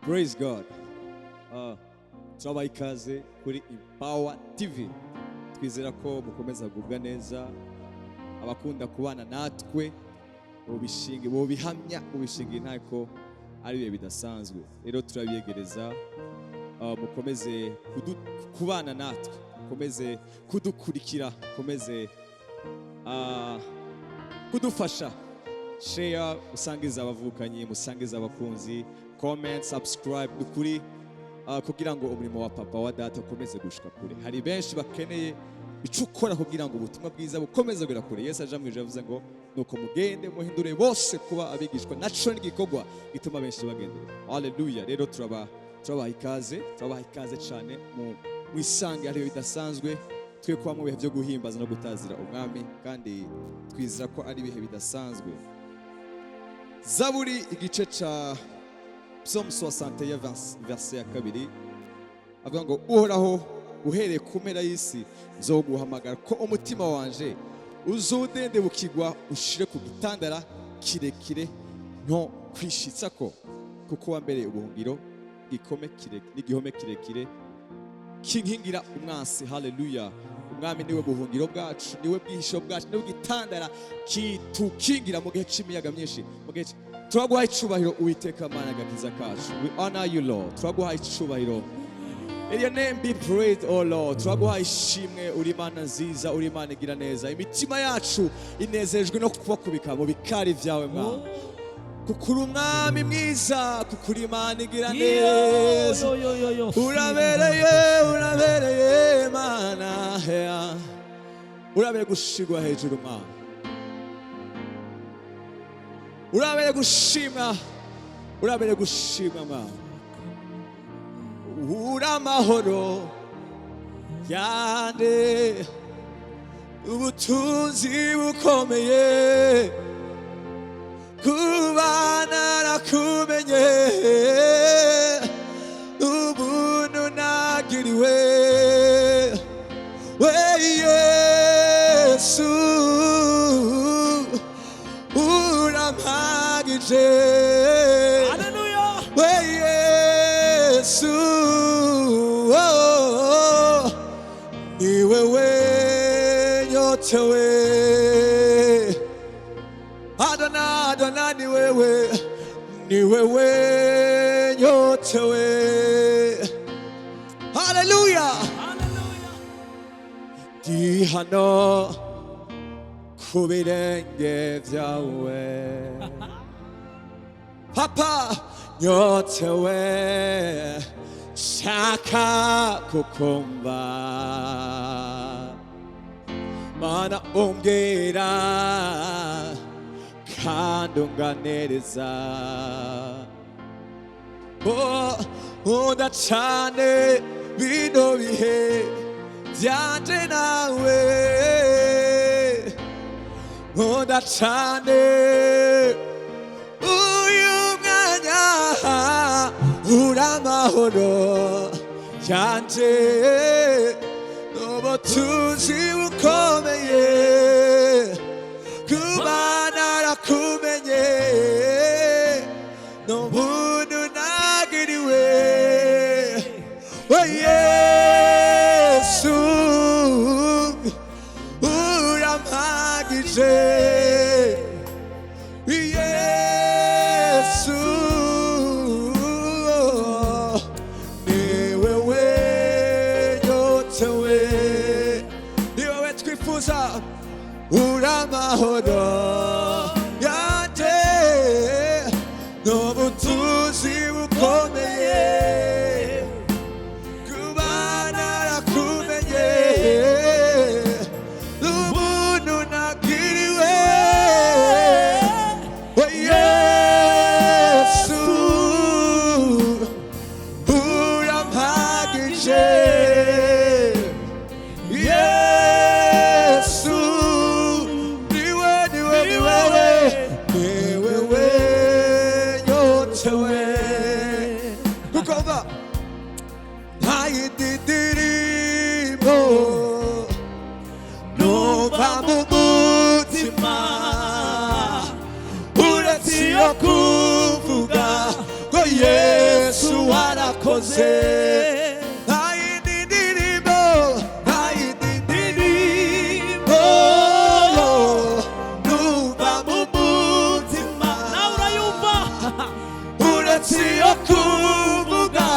Praise God. Turabaha ikaze kuri Empower TV. Twizera ko mukomeza kugubwa neza. Abakunda kubana natwe bobishinge, bobihamya, mubishinge intako ari ibihe bidasanzwe. Rero turabiyegereza, mukomeze kubana natwe, mukomeze kudukurikira, mukomeze kudufasha. Share, musangize abavukanyi, musangize abakunzi, comment, subscribe dukuri, kugira ngo umurimo wa papa wa data ukomeze gushika kure. Hari benshi bakeneye ico ukora kugira ngo ubutumwa bwiza bukomeze kugera kure. Yesu aje mwijuru yavuze ngo nuko mugende muhindure bose kuba abigishwa, naco ni igikorwa gituma benshi bagendera. Haleluya! Rero turabaha ikaze, turabaha ikaze cyane mu mwisange ariyo bidasanzwe. Twe kuba mu bihe byo guhimbaza no gutazira umwami, kandi twizera ko ari ibihe bidasanzwe. Zaburi igice ca Psalm 61 verset ya 2 avuga ngo: "Uhoraho, uhereye ku mpera y'isi nzoguhamagara, ko umutima wanje uzudendebukirwa, ushire ku gitandara kirekire nto kwishitsako, kuko wambereye ubuhungiro gikome kirekire n'igihome kirekire kinkingira umwansi." Haleluya! Umwami niwe buhungiro bwacu, niwe bwihisho bwacu, niwe gitandara kitukingira mu gihe c'imiyaga myinshi. Mu gihe turaguha icubahiro, Uwiteka Mana, agakiza kacu. We honor you, Lord. Turaguha icubahiro. Let your name be praised, oh Lord. Turaguha ishimwe, uri Imana nziza, uri Imana igira neza. Imitima yacu inezejwe no kubakubika mu bikari vyawe, Mwami, kuko uri umwami mwiza, kuko uri Imana igira neza. Urabereye, urabereye Mana, yeah. Urabereye gushigwa hejuru, Mwami. Urabereye gushimwa, urabereye gushimwa, Mwami. Uri amahoro yande, ubutunzi bukomeye, kuba narakumenye, ubuntu nagiriwe. We Yesu, urampagije. Haleluya. We Yesu, oh, ni wewe nyotewe. Adona, Adona, ni wewe, ni wewe nyotewe. Haleluya! Haleluya. Ndi hano ku birenge byawe, Papa, nyotewe, shaka kukumva. Mana, umbwira kandi unganiriza. Oh, nkunda cane bino bihe byanje nawe, nkunda cane uyu mwanya. Uri amahoro yanje n'ubutunzi bukomeye, kuba narakumenye n'ubuntu nagiriwe. We Yesu, urampagije. Yesu, ni wewe nyotewe, ni wewe twifuza. Uri amahoro yanje n'ubutunzi bukomeye, kuba narakumenye n'ubuntu nagiriwe. Oh, Yesu, urampagije. Yesu, niwe, niwe, niwewe, niwewe nyotewe, kuko mva nta yindi ndirimbo numva mu mutima uretse iyo kuvuga ngo Yesu. warakoze. Nta yindi ndirimbo, nta yindi ndirimbo numva mu mutima Nawe urayumva. Uretse iyo kuvuga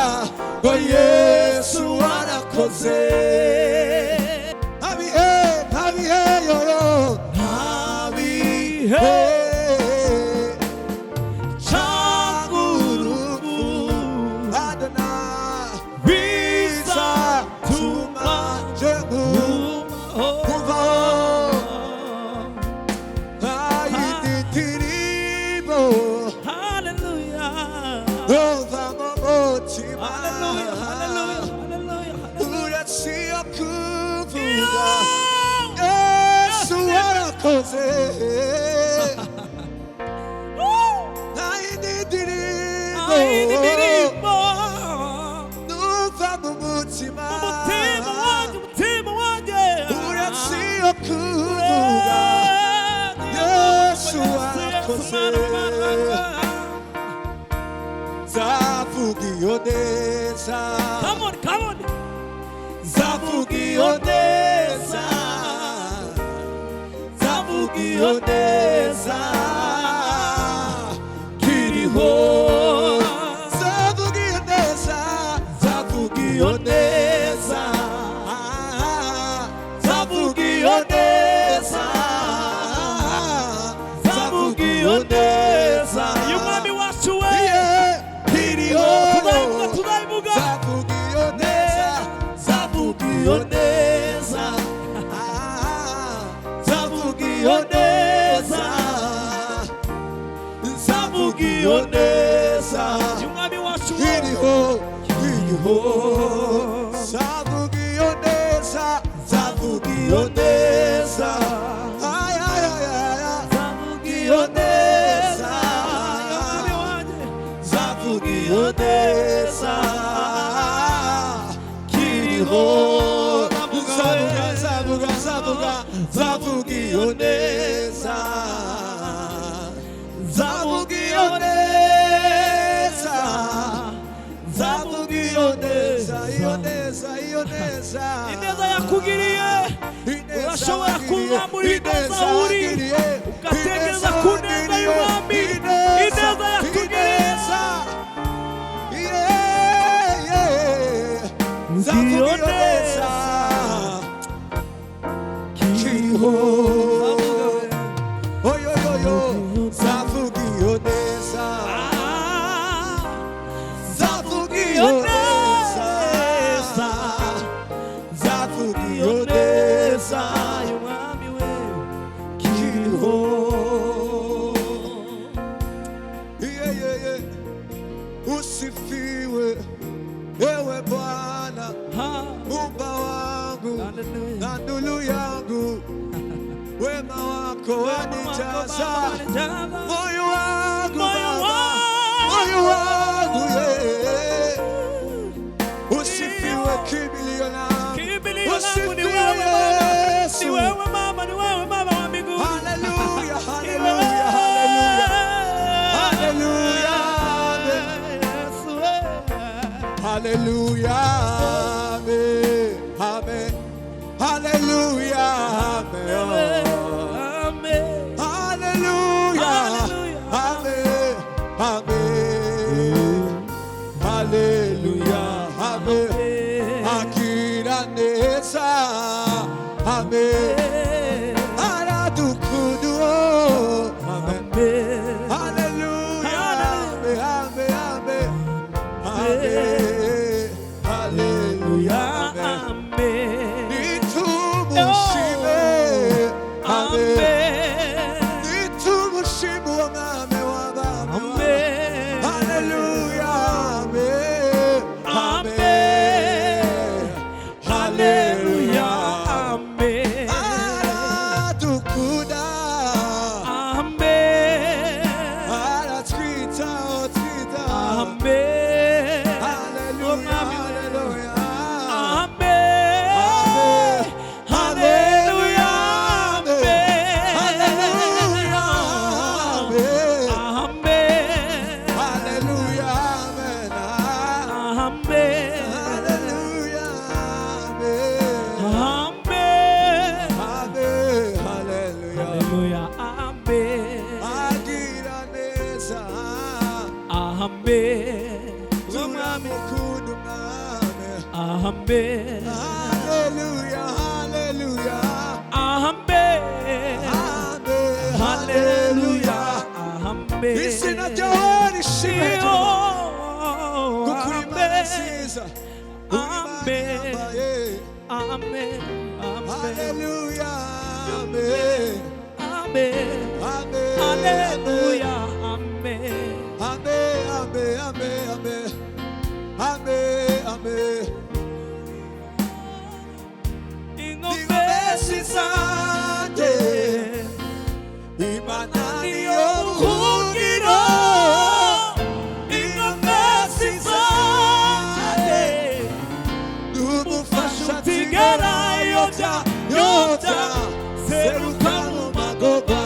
ngo Yesu warakoze. Ntabihe, ntabihe yoyo, ntabihe cyangwa urupfu Adonai bizatuma nje kuvaho. Nta yindi ndirimbo Hallelujah. numva mu mutima Hallelujah. Hallelujah. Hallelujah. uretse iyo kuvuga Yesu warakoze. Nta yindi ndirimbo Indirimbo numva mu mutima umutima wanjye, umutima wanjye uretse iyo kuvuga Yesu warakoze. Nzavuga iyo neza. Come on, come on. Nzavuga iyo neza, nzavuga iyo neza kiriho. Nzavuga iyo neza, nzavuga iyo neza, nzavuga iyo neza, nzavuga iyo neza. Y'umwami wacu we. Yeah, kiriho. Tuzayivuga, tuzayivuga. Nzavuga iyo neza, nzavuga iyo neza, nzavuga iyo neza, nzavuga iyo neza. Y'umwami wacu we. Iriho, iriho. Nzavuga iyo neza, nzavuga iyo neza. Ay, ay, ay, ay, ay. Nzavuga iyo neza. Y'umwami wanjye. Nzavuga iyo neza kiriho. Nzavuga, nzavuga, nzavuga, nzavuga iyo neza, nzavuga iyo neza, nzavuga iyo neza, iyo neza, iyo neza. Ineza yakugiriye. Ineza Urashobora wangiriye, kuzamura ineza ineza uri, wangiriye, ugatekereza ineza ku neza wangiriye, y'umwami. ineza, Ineza yakugiriye. ineza. Yeah, yeah. Nzavuga iyo neza kiriho. Oyo, oyo, oyo. Nzavuga iyo neza. Nzavuga iyo neza, nzavuga iyo neza Y'umwami we. kiriho. Yeah, yeah, yeah. Usifiwe ewe Bwana Ha. Muumba wangu Hallelujah. na nuru yangu, wema wako wanijaza moyo wangu Moyo Baba, wangu. moyo wangu yeah. Usifiwe kimbilio langu, Kimbilio langu ni usifiwe wewe Baba. Ni Yesu. wewe mama, ni wewe mama wa mbinguni. Haleluya, haleluya, haleluya, haleluya, amen. Yesu, eh. Haleluya, amen, amen. Haleluya, amen. Amen. Haleluya, amen, amen. Haleluya, amen. Akira neza, amen. Aradukunda, oh, amen. Haleluya, amen, amen, amen. Amen. Haleluya, amen. Amen. Nitumushime, Amen. Turamukunda umwami. Amen. Hallelujah, hallelujah. Amen. Amen, Hallelujah. hallelujah. Amen. Izina ryawe rishimwe kuko uri Imana Amen. nziza. Uri Imana Amen. ihambaye. Amen. Amen. Hallelujah, amen. Amen. Amen. Hallelujah. Amen. Amen, amen, amen, amen. Amen, amen. Ingombe zanjye, Imana niyo buhungiro. Ingombe zanjye, N'umufasha utigera yobya, yobya, seruka mu magorwa.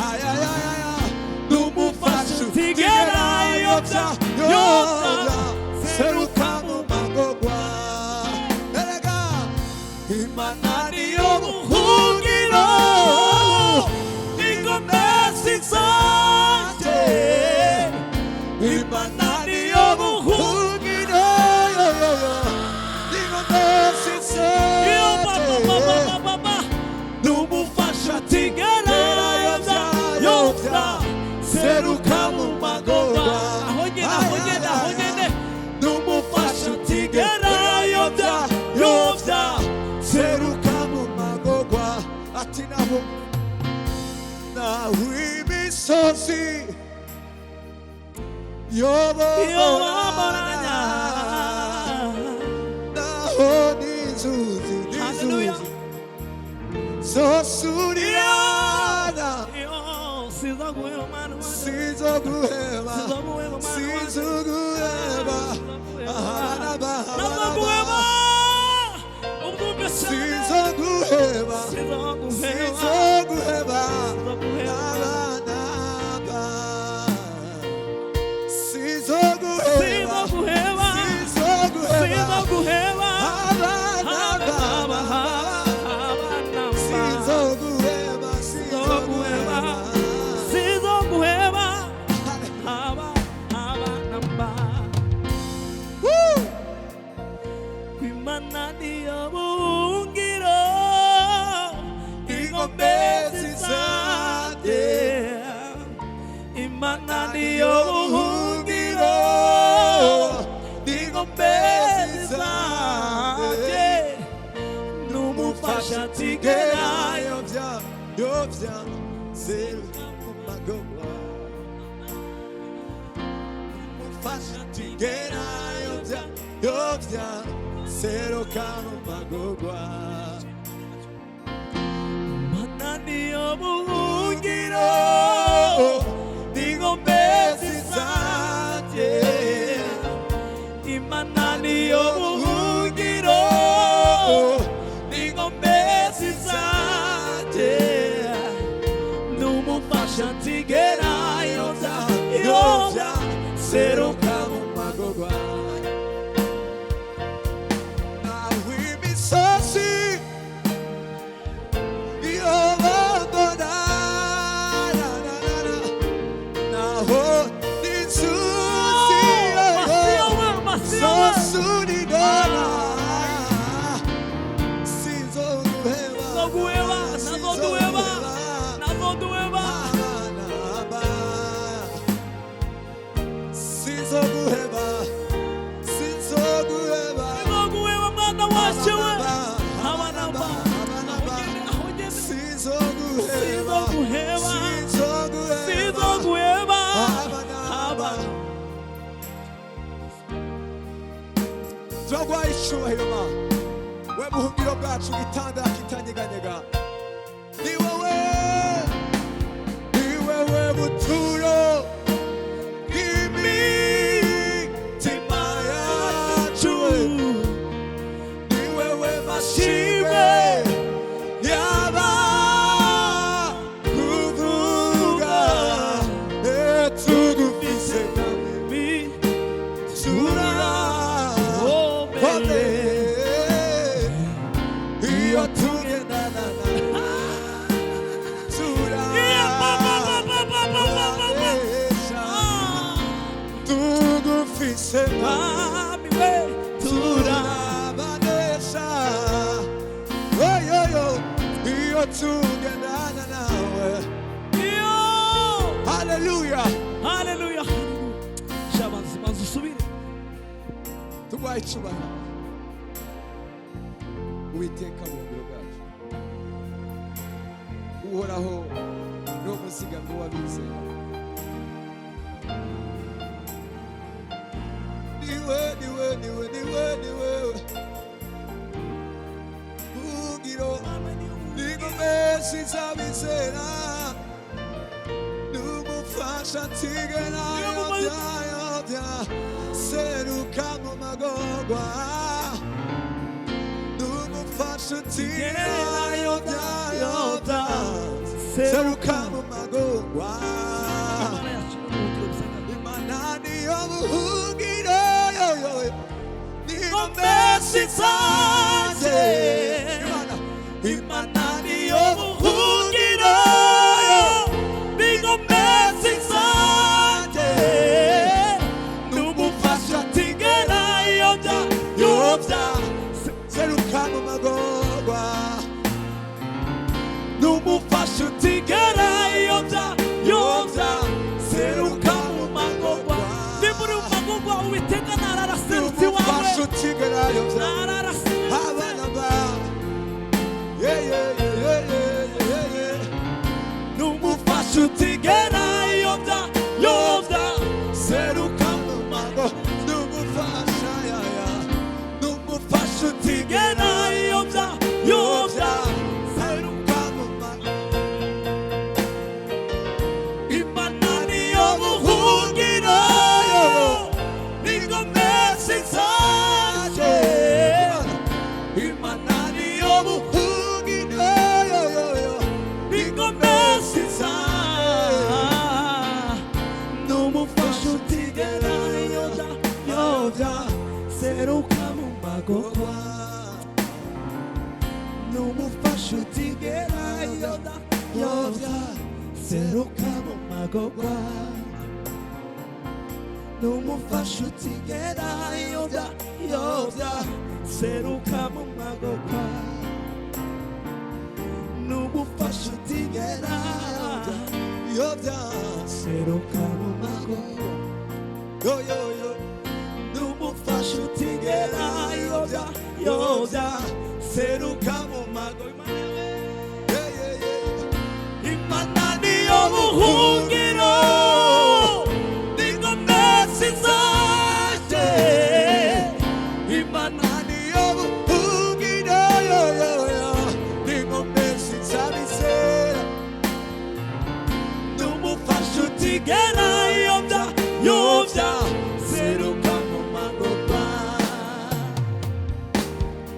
Ay, ay, ay, ay, ay. N'umufasha utigera yobya, yobya, seruka mu magorwa. Erega, Imana niyo buhungiro. Ingombe zanjye, Imana niyo buhungiro. Ingombe Yo, ba, ba, ba, ba, zanjye. ba, ba, ba. N'umufasha utigera yobya, yobya, seruka mu magorwa. Aho nyene, aho nyene, aho nyene. N'umufasha utigera yobya, yobya, seruka mu magorwa. Ati naho naho imisozi yoboranya. yoborana, naho n'inzuzi Hallelujah. n'inzuzi zosurirana, Yo, sizoguhema, sizoguheba, sizoguhema, sizoguheba, ahanaba, nazoguhema. Ubyumve cyane. sizoguheba, Sizoguhema. sizoguheba, Sizoguheba. abanaba, sizoguheba, Sizoguheba. sizoguheba, Sizoguheba. abanaba, sizoguheba, sizoguheba. Sizoguheba. Haba, haba, namba. Woo! Kwimana niyo buhungiro, Ingombe zizanjye. Imana niyo buhungiro, ingombe zizanjye. N'umufasha Tigera atigerayo. yovya, yovya, seruka mu magorwa. Umufasha tigera yovya, yovya, seruka mu magorwa. Imana niyo buhungiro, ingombe zizanjye. Imana niyo buhungiro, ingombe zizanjye. N'umufasha ntigera yobya, yobya, seruka mu magorwa. Naho imisozi yobogora, na, na, na, na. Naho n'inzuzi Masiyowe, masiyowe. zosurirana, sinzoguheba, Nazoguheba, nazoguheba, nazoguheba. Abanaba. Sinzoguheba, sinzoguheba. Nazoguheba, mwana wacu we. Abanaba, Abanaba. abanaba. Aho nyene, aho nyene. Sinzoguheba, Sinzoguheba. sinzoguheba. Sizoguheba. Abanaba. Aba. Turaguhaye icyubahiro ma, we buhungiro bwacu, igitanda kitanyeganyega. Ni wowe, ni wowe buturo bw'imitima yacu, ni wewe mashimwe yaba kuvuga tugufise Mi- tura Omeye. iyo tugendana tura Yeah, ba, ba, ba, ba, ba, ba, ba, ba, ba. Koresha. Ah. dufise Mwami we turabanesha. Oyoyo, iyo tugendana nawe. Iyo. Haleluya. Haleluya. Shabanzi manzi usubire. Tuguhaye icyubahiro, Uwiteka, buhungiro bwacu. Uhoraho niwo muzigamyi w'abizera. Niwe, niwe, niwe, niwe, niwe buhungiro n'ingomezi z'abizera, n'umufasha ntigera yobya, yobya, seruka mu magorwa. N'umufasha ntigera yobya, yobya, seruka mu magorwa. Imana yacu ni ubuhungiro busakaje. Imana niyo buhungiro, n'ingomezi zanjye. Imana, Imana niyo buhungiro n'ingomezi zanjye, n'umufasha atigera yobya, yobya, seruka mu magorwa. N'umufasha utigera yobya, yobya, seruka mu magorwa. Nimba uri mu magorwa, Uwiteka nararaserutse iwawe. N'umufasha utigera yobya. Nararaserutse. Abana bawe, yeah, yeah, yeah, yeah, yeah, yeah. N'umufasha utigera yobya, yobya, seruka mu magorwa. N'umufasha, ya, ya. N'umufasha Utigera utigera yobya, yobya, seruka mu magorwa. Imana niyo buhungiro n'ingomezi zanjye. Imana niyo Buhungiro, yo, yo, yo. n'ingomezi zanjye, n'umufasha utigera yobya, yobya, seruka mu magorwa. N'umufasha utigera yobya, yobya, seruka mu magorwa. N'umufasha utigera yobya, yobya, seruka mu magorwa. N'umufasha utigera Yobya, seruka mu magorwa. yo, yo, yo. N'umufasha utigera yobya, yobya, seruka mu magorwa. Yeah, yeah, yeah. Imana niyo buhungiro n'ingomezi zanjye. Imana Niyo buhungiro, yo, yo, yo. N'ingomezi z'abizera. n'umufasha utigera yobya, yobya, seruka mu magorwa.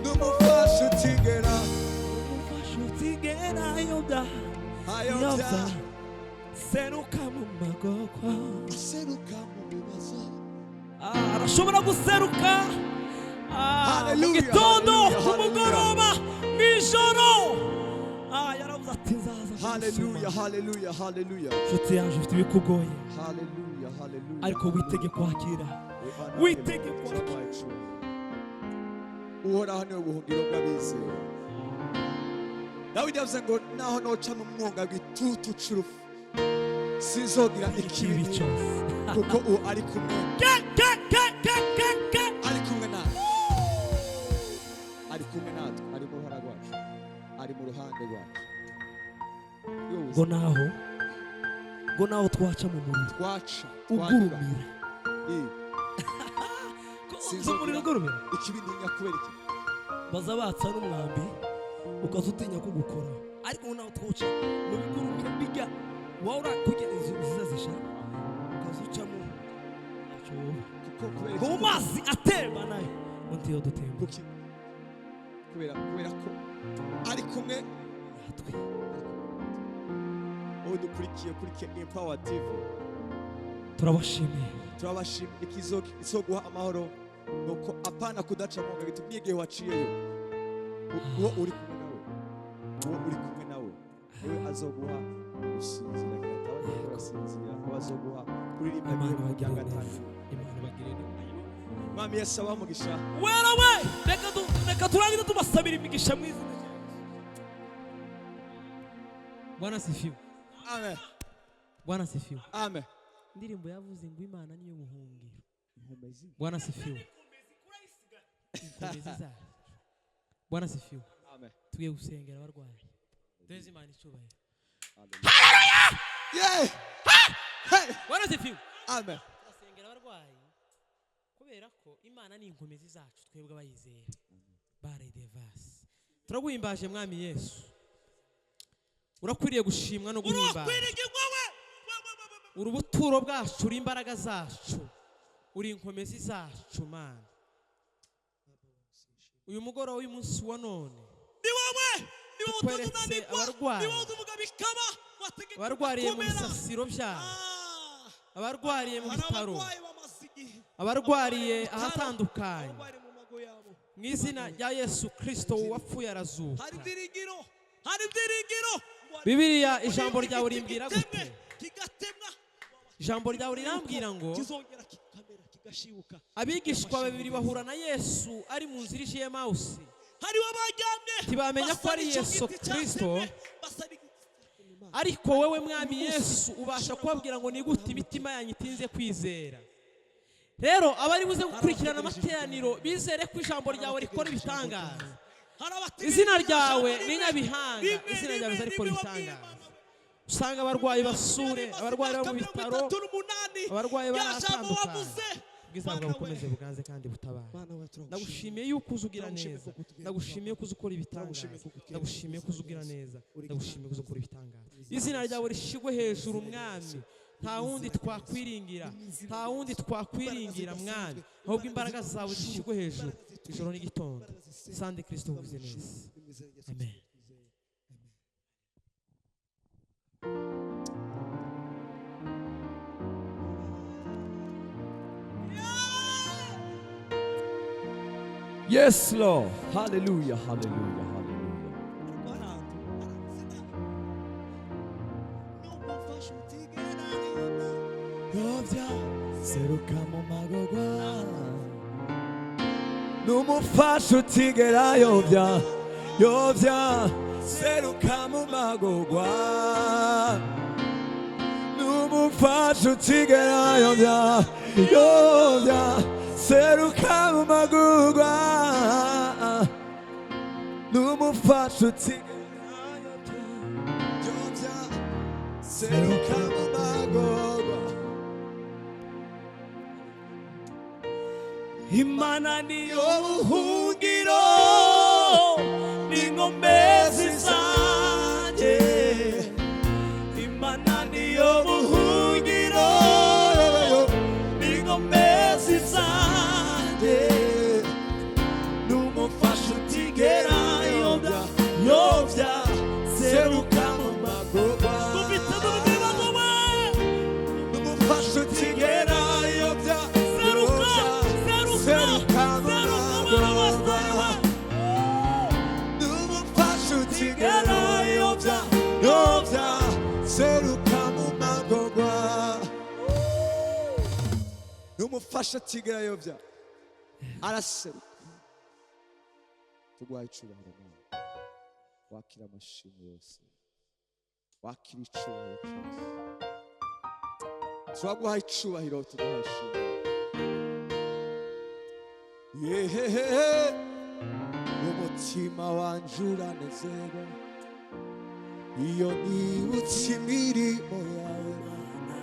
N'umufasha utigera N'umufasha utigera yobya, ayobya, yobya, seruka mu magorwa. Aseruka mu bibazo. Ah, arashobora guseruka. Ah, mu Hallelujah, gitondo, hallelujah, ku mugoroba, mu ijoro. Ah, yaravuze ati nzaza Haleluya, kugusoma. haleluya, haleluya. Nshuti yanjye, ufite ibikugoye, Haleluya, haleluya. ariko witege kwakira. Witege kwakira. Uhoraho niwe buhungiro bw'abizera. Dawidi yavuze ngo naho noca mu mwonga w'igitutu c'urupfu, sinzogira ikibi ikibi, cyose, kuko uwo ari kumwe, Ke, ke, ke, ke, ke, ke. ari kumwe natwe, ari kumwe natwe, ari mu ruhara rwacu, ari mu ruhande rwacu. Niwe Ngo buzima. naho twaca mu muriro Twaca, twanyura. ugurumira. Eh, Uzi umuriro ugurumira? Ikibi ntinya kubera iki? Baza batsa n'umwambi ukaza utinya kugukora, ariko naho twuca mu bigurumira bijya waba urakujya inzu nziza zisha ukaza ucamo, ntacyo woba. Kuko kubera Ngo iki? mu mazi atemba nayo undi yo dutemba. Kuki? Kubera ko ari kumwe natwe. Wowe dukurikiye kuri Empower TV, Turabashimiye. Turabashimiye. Ikizoguha amahoro nuko apana kudaca mu gito n'igihe waciyeyo, uwo uri kumwe nawe, uwo uri kumwe nawe niwe azoguha gusinzira, abandi barasinzira, abazoguha kuririmba. Imana Igihe ibagirire gatanu. neza. Imana ibagirire neza. Mwami Yesu abahe umugisha. Wera we, reka turangize tubasabira imigisha mu izina rya Yesu. Bwana sifiwe. Amen. Bwana sifiwe. Amen. Indirimbo yavuze ngo Imana niyo buhungiro. Bwana sifiwe. Inkomezi zayo. Bwana sifiwe. Amen. Tugiye gusengera abarwayi. Duheze Imana icyubahiro. Yeah. Hey. Bwana sifiwe. Amen. Turasengera abarwayi kubera ko Imana ni inkomezi zacu twebwe abayizera. Bare devasi. Turaguhimbaje, Mwami Yesu. Urakwiriye gushimwa no guhimbaza. Urakwiringirwa we. Uri ubuturo bwacu, uri imbaraga zacu, uri inkomezi zacu, Mana. Uyu mugoroba w'umunsi wa none Ni wowe, ni wowe tukweretse utazunanirwa, abarwayi. ni wowe uvuga bikaba, wategeka Abarwariye mu bigakomera. bisasiro byabo, Ah, abarwariye mu hari bitaro, abarwayi bamaze igihe, abarwariye bitaro, ahatandukanye, abarwariye mu mago yabo. Mu izina rya Yesu Kirisito wapfuye arazuka. Hari ibyiringiro, hari ibyiringiro. Bibiliya, ijambo ryawe rimbwira gute? Kigatemwa. Ijambo ryawe rirambwira ngo Kizongera kikamera, kigashibuka. Abigishwa babiri bahura na Yesu ari mu nzira ije Emawusi, Hariho abaryamye, ntibamenya ko basa ari n'icyo Yesu giti Kristo. cyatemwe, basa n'igiti cyatemwe Imana. Ariko wowe, Mwami Yesu, ubasha kubabwira ngo ni gute imitima yanyu itinze kwizera? Rero abari buze gukurikirana amateraniro bizere ko ijambo ryawe rikora ibitangaza. Hari abategereje Izina ryawe ijambo ni rimwe, nyabihanga, rimwe, izina ryawe rimwe, rikora rimwe wabwiye ibitangaza. Imana. Usanga abarwayi basure, Yari imaze abarwayi bo mu imyaka mirongo bitaro, 38, abarwayi rya jambo baratandukanye. wavuze. Ubwiza bwawe Mana we. bukomeze buganze kandi butabare. Mana we, turagushimiye. Ndagushimiye yuko uza ugira Turagushimiye neza. kuko utubwira. Ndagushimiye ko uza ukora ibitangaza. Turagushimiye kuko utubwira. Ndagushimiye ko uza ugira neza. Uri Ndagushimiye ko uza ukora ibitangaza. Izina ryawe rishigwe hejuru, Mwami. Nta wundi twakwiringira, nta wundi twakwiringira, Mwami, ahubwo imbaraga zawe zishyirwe hejuru ijoro n'igitondo. Sande Kirisito uvuze neza. Amen. Yes, Lord. Hallelujah, hallelujah, hallelujah. Ariko hari ahantu, n'umufasha utigera Yovya seruka mu magorwa, n'umufasha utigera yovya, yovya seruka mu magorwa, n'umufasha utigera yovya, yovya seruka mu magorwa, n'umufasha utigera yovya, yovya seruka mu magorwa. Imana niyo buhungiro n'inkomezi zanjye, Imana niyo buhungiro n'inkomezi zanjye, n'umufasha utigera yobya, yobya seruka mu magorwa. Dufite ibibazo we. N'umufasha utigera yobya, Seruka, yobya seruka, seruka mu seruka mwana wa magorwa, Sariwa. n'umufasha utigera yobya, yobya seruka mu magorwa, n'umufasha utigera yobya araseruka. Tuguhaye icubahiro, Mana. Wakira amashimwe yose, wakira icubahiro cyose. Turaguhaye icubahiro, tuguhaye ishimwe. Yehehehe, umutima wanje uranezerwa iyo nibutse imirimo yawe, Mana.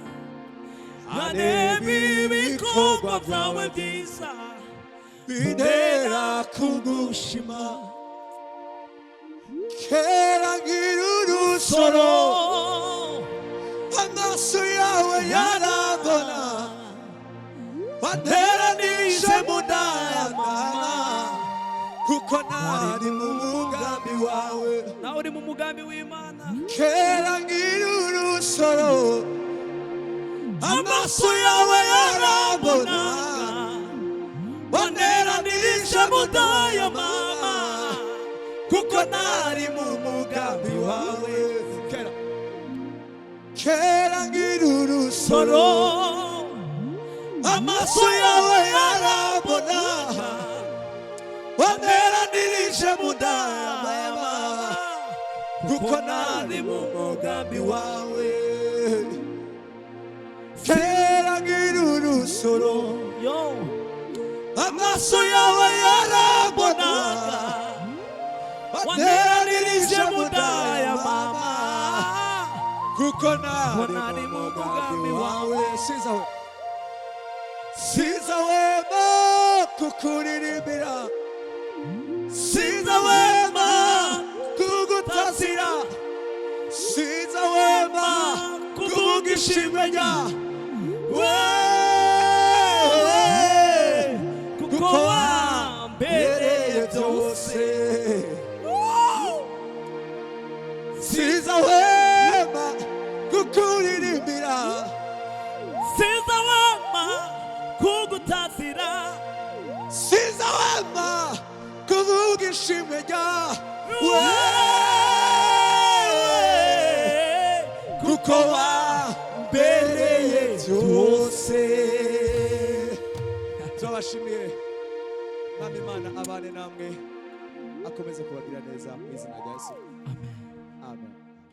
Areba ibikorwa byawe byiza, bintera kugushima. Kera nkiri urusoro, amaso yawe yarambona, wanteranije mu nda ya mama, kuko ntari mu mugambi wawe. Nawe uri mu mugambi w'Imana. Kera nkiri urusoro, amaso yawe yarambona, wanteranije mu nda ya mama, kuko ntari mu mugambi wawe. Kera, kera nkiri urusoro, amaso yawe yarambona. Kuko nari mu mugambi wawe kera nkiri urusoro. Yo. Amaso yawe yarambonaga, wateranirije mu nda ya mama, kuko nari mu mugambi wawe. Sizawe, sizahwema kukuririmbira, sizahwema kugutazira, sizahwema kuvuga ishimwe ryawe, Kuko wambereye byose. Sizahwema kukuririmbira, Sizahwema kugutazira, sizahwema kuvuga ishimwe ryawe, kuko wambereye byose. Turabashimiye. Mwami Imana abane namwe, akomeze kubagira neza mu izina rya Yesu. Amen. Amen.